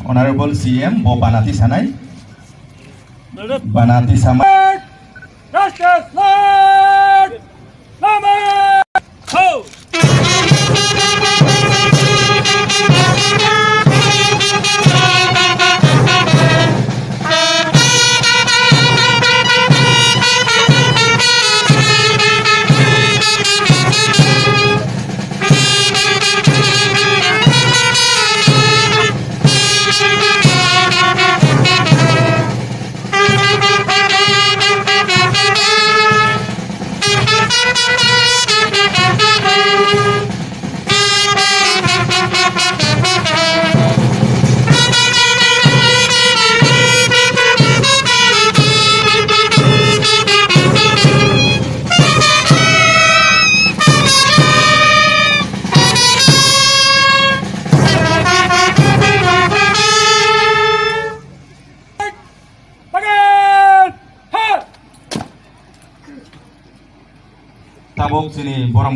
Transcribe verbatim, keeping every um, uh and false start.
Honorable C M bo banati sanai. Banati sama. Justice Lord Lama! Ho! Tabuk chini borom